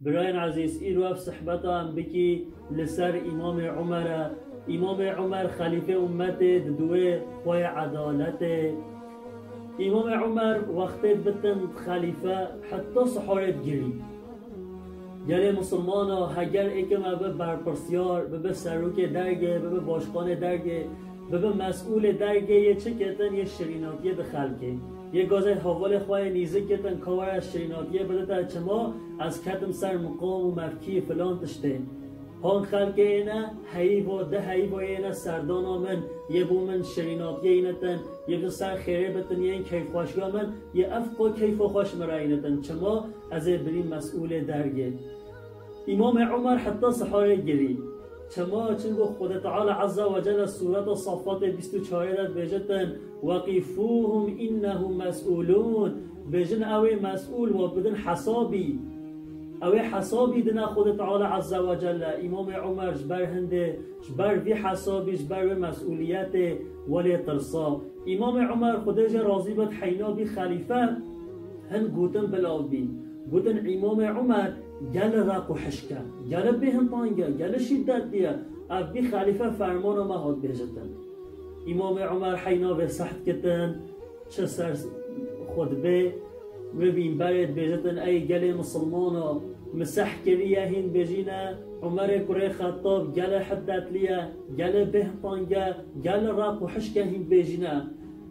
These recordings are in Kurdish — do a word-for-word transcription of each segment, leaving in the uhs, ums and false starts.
Birayên ezîz, îro ev sihbeta em bikî li ser Îmamê Umer e. Îmamê Umer xelîfê ummetê diduwê xweyê edaletê. Îmamê Umer wextê dibitin xelîfe heta siharê digirî. Gelê misilmana heger êkê me bibe berpirsiyar, bibe serokê dergê, bibe başkanê dergê, bibe mesûlê dergê yê çi ketin yê şirînatiyê di xelkê. Yê gazê hevalê xwe yê nîzik ketin ka were şirînatiyê bidite çima ez ketim ser miqam û mevkî filan tiştê. Han xelkê êne heyîvo di heyîvo yêne serdana min, yê bo min şirînatiyê înitin, yê bi ser xêrê bitin yên keyfxweşiya min, yê ev qo keyfo xweş min re înitin. Çima? Ez ê birî mesûlê dergê. Îmamê Umer heta siharê girî. Çima? Çimku Xwedê Teala Azze ve Celle Sûreta Saffatê bîst û çarê de dibêjitin, "Weqîfûhum innehum mes'ûlûn." Bêjin, ew ê mes'ûl we bidin hesabî. Ew ê hesabî dine Xwedê Teala Azze ve Celle. Îmamê Umer ji ber hindê, ji ber vî hesabî, ji ber wê mes'ûliyetê welê tirsa. Îmamê Umer Xwedê jê razî bit heyna bî xelîfe, hin gotin bila bî. Gotin, Îmamê Umer gele req û hişk e, gele bêhintang e, gele şîdetî ye. Ev bî xelîfe fermana me hat bêjitin. Îmamê Umer heyna vê sehd kitin, çi ser xutbê wê mînberê dibêjitin, ey gelê misilmana, min seh kiriye hîn bêjîne, Umerê kurê Xettab gele hiddetli ye, gele bêhintang e, gele req û hişk e hîn bêjîne.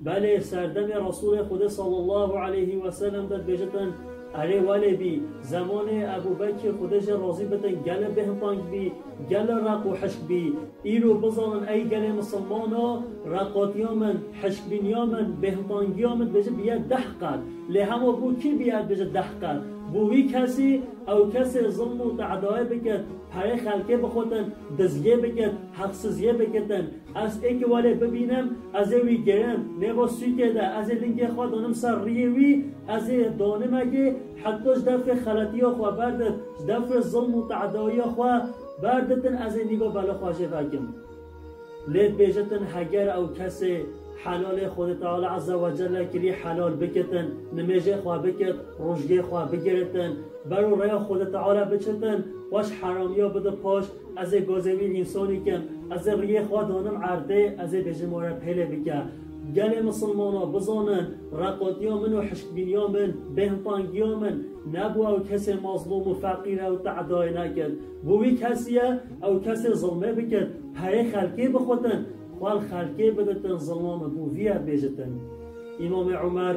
Belê, serdemê Resûlê Xwedê sallallahu aleyhi ve sellem de dibêjitin, erê welê bî, zemanê Ebû Bekir Xwedê jê razî bitin, gele bêhintang bî, gele req û hişk bî. Îro bizanin ey gelê misilmano, reqatiya min, hişkbîniya min, bêhintangiya min dibêje biye deh qat. Lê hema bo kî biye dibêje deh qat? Bo wî kesî, ew kesê zilm û te'dayê bikit, perê xelkê bixwetin, dizgê bikit, heqsiziyê bikitin. Ez êkê welê bibînim, ez ê wî girim, nêva sûkê de, ez ê lingê xwe danim ser riyê wî, ez ê danimekê heta ji defê xeletiya xwe berdit, ji defê zilm û te'dayiya xwe berditin, ez ê nîva bela xwe jê vekim. Lê dibêjitin, heger ew kesê helalê Xwedê Teala Azze ve Celle kirî helal bikitin, nimêjê xwe bikit, rojgê xwe bigiritin, ber û rêya Xwedê Teala biçitin, xwe ji heramiya bide paş, ez ê gazê wî însanî kim, ez ê riyê xwe danim erdê, ez ê bêjim were pêlê bike. Gelê misilmana bizanin, reqatiya min û hişkbîniya min, bêhintangiya min, ne bo ew kesê mazlûm û feqîr e û te'dayê nekit. Bo wî kesî ye, ew kesê zilmê bikit, perê xelkê bixwetin, xwe li xelkê biditin, zilma min bo vî ye bêjitin. Îmamê Umer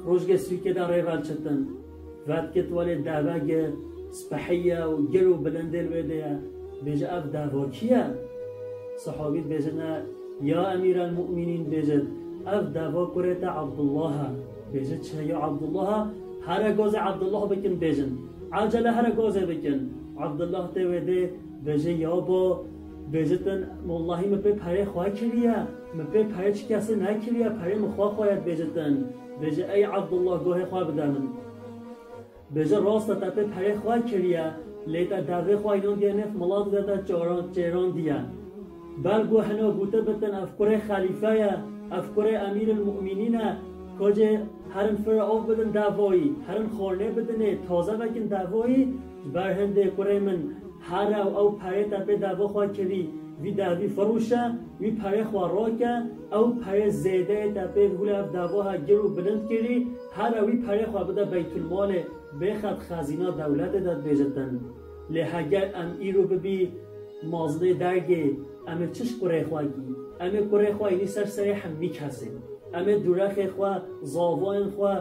rojgê sûkê de rê velçitin. Vetkit welê devegê spehî ye û gir û bilindê li wê de ye. Bêje, ev deva kî ye? Sihabî dibêjine, ya Emîrelmumînîn, bêjit, ev deva kurê te Ebdullah e. Bêje, çi ya Ebdullah e? Here gazê Ebdullah bikin bêjin. Ecele here gazê bikin. Ebdullah tê wê dê, bêje, ya bo, bêjitin, wellahî min pê perê xwe kiriye. Min pê perê çi kesî nekiriye, perê min xwe xwe ye dibêjitin. Bêje, ey Ebdullah, gohê xwe bide min. Bêje, rast e, te pê perê xwe kiriye, lê te devê xwe înandiye nêv milatê de te çaran-, çêrandiye. Belgo hina gote bitin, ev kurê xelîfe ye, ev kurê Emîril Mumînîn e, kocê herin fir av bidin devayî, herin xwarinê bidinê, taze vekin devayî, ji ber hindê kurê min here ew, ew perê te pê deva xwe kirî, vî devî firûşe, wî perê xwe rake, ew perê zêdeyê te pê hûlê ev deva he gir û bilind kirî, here wî perê xwe bide Beytulmalê, bêxet xezîna dewletê de dibêjitin. Lê heger em îro bibî mazinê dergê, em ê çi ji kurê xwe gî? Em ê kurê xwe înî ser serê hemî kesê. Em ê durexê xwe, zavayên xwe,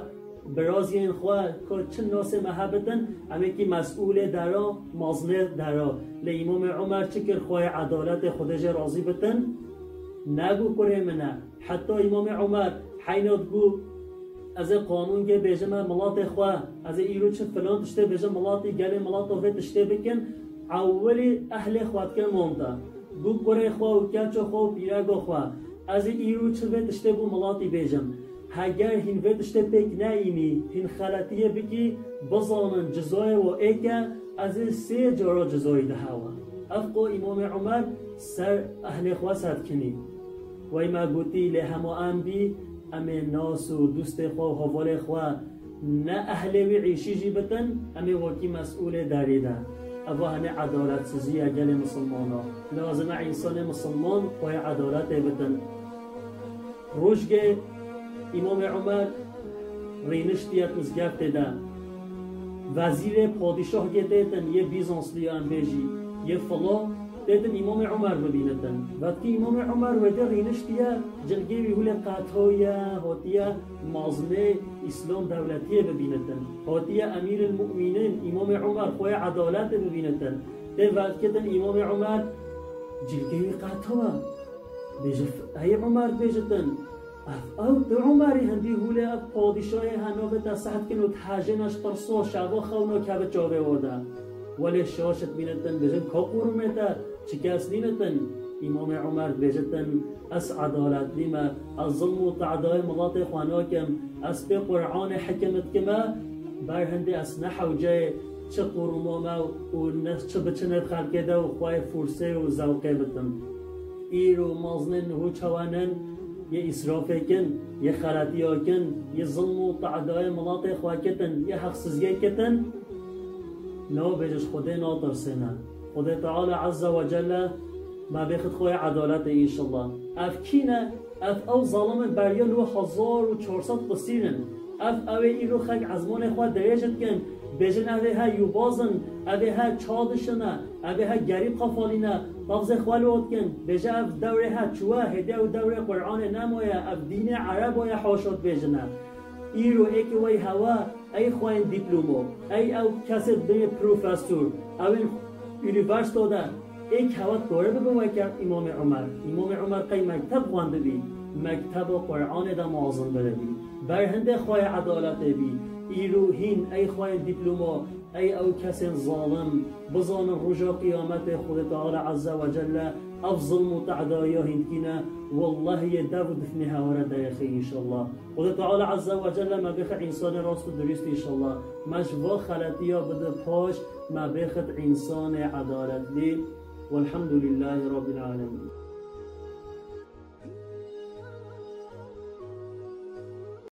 biraziyên xwe, ku çi nasê me hebitin, em ê kî mesûlê dera, mazinê dera. Lê Îmamê Umer çi kir? Xweyê edaletê Xwedê jê razî bitin, negot kurê min e. Heta Îmamê Umer heyna digot, ez ê qanûngê bêjime milatê xwe, ez ê îro çi filan tiştê bêjim milatî, gelê milata vê tiştê bikin, ewilî ehlê xwe dike manda. Got kurê xwe û keça xwe û pîrega xwe, ez ê îro çi vê tiştê bo milatî bêjim. Heger hîn vê tiştê pêk neînî, hîn xeletiyê bikî, bizanin cizayê we êk e, ez ê sê cara cizayî dihewa. Ev qo Îmamê Umer ser ehlê xwe sedkinî. Wey me gotî, lê hema em bî, em ê nas û dostê xwe û hevalê xwe ne ehlê wî îşî jî bitin, em ê wekî mesûlê derî de. Eva hene edaletsizî ye gelê misilmana. Lazim e însanê misilman xweyê edaletê bitin. Rojgê Îmamê Omer rîniştiye di mizgeftê de. Vezîrê padîşahgê têtin yê Bîzanslî ya em bêjî yê fila têtin Îmamê Omer bibînitin. Vetkî Îmamê Omer wê dê rîniştiye, cilgê wî hûlê qetoye, hatiye mazinê Îslam dewletiyê bibînitin. Hatiye Emîril Mu'mînîn Îmamê Omer xweyê edaletê bibînitin. Tê vetkitin Îmamê Omer cilgê wî qetoye. Bêje, ey Omer bêjitin, ev ew tu Omerî hindî hûlê ev padîşahê heno bi te seht kin û tu hejêne ji tirso şeva xewno keve çavê we de. Welê şaş dibînitin, bêjin ka qurumê te, çi kes nînitin? Îmamê Omer dibêjitin, ez edaletlî me, ez zilm û tadayê miletê xwe nakim, ez pê Qur'anê hikim dikime, ber hindê ez ne hewceyê çi quruma me û ne çi biçinê xelkê de û xweyê fursê û zewqê bitim. Îro mazinên niho çawanin, yê îsrafê kin, yê xeletiya kin, yê zilm û tadayê miletê xwe kitin, yê hexsiziyê kitin, nabêje ji Xwedê natirsêne. Xwedê Teala Azze ve Celle me bêxit xweyê edaletê înşallah. Ev kî ne? Ev ew zalimên beriya niha hezar û çar sed qisîr in. Ev ew ê îro xelk ezmanê xwe dirêj dikin, bêjin ev ê he yûbaz in, ev ê he ça dişine, ev ê he gerîb qefalîne, lafzê xwe li wan dikin, bêje ev dewrê he çûye, hêdî ew dewrê Qur'anê nemaye, ev dînê Ereba ye haşa dibêjine. Îro êkê wey hewa, ey xweyên dîplomo, ey ew kesê dibê profesor, ew ên unîversîte de, êk hewa dikare bibe weke Îmamê Omer. Îmamê Omer qey mekteb xwendibî, mekteba Qur'anê de mezin bidibî. Ber hindê xweyê edaletê bî. Îro hîn ey xweyên dîplomo, ey ew kesên zalim, bizanin roja qiyametê Xwedê Teala Azze ve Celle ev zilm û tadayiya hîn dikîne, wellahî yê dev û difnê hewa re derêxê înşallah. Xwedê Teala Azze ve Celle me bêxe însanê rast û dirîst înşallah. Me ji va xeletiya bide paş, me bêxit însanê edaletlî. Welhamdulillahî Rabbil Alemin.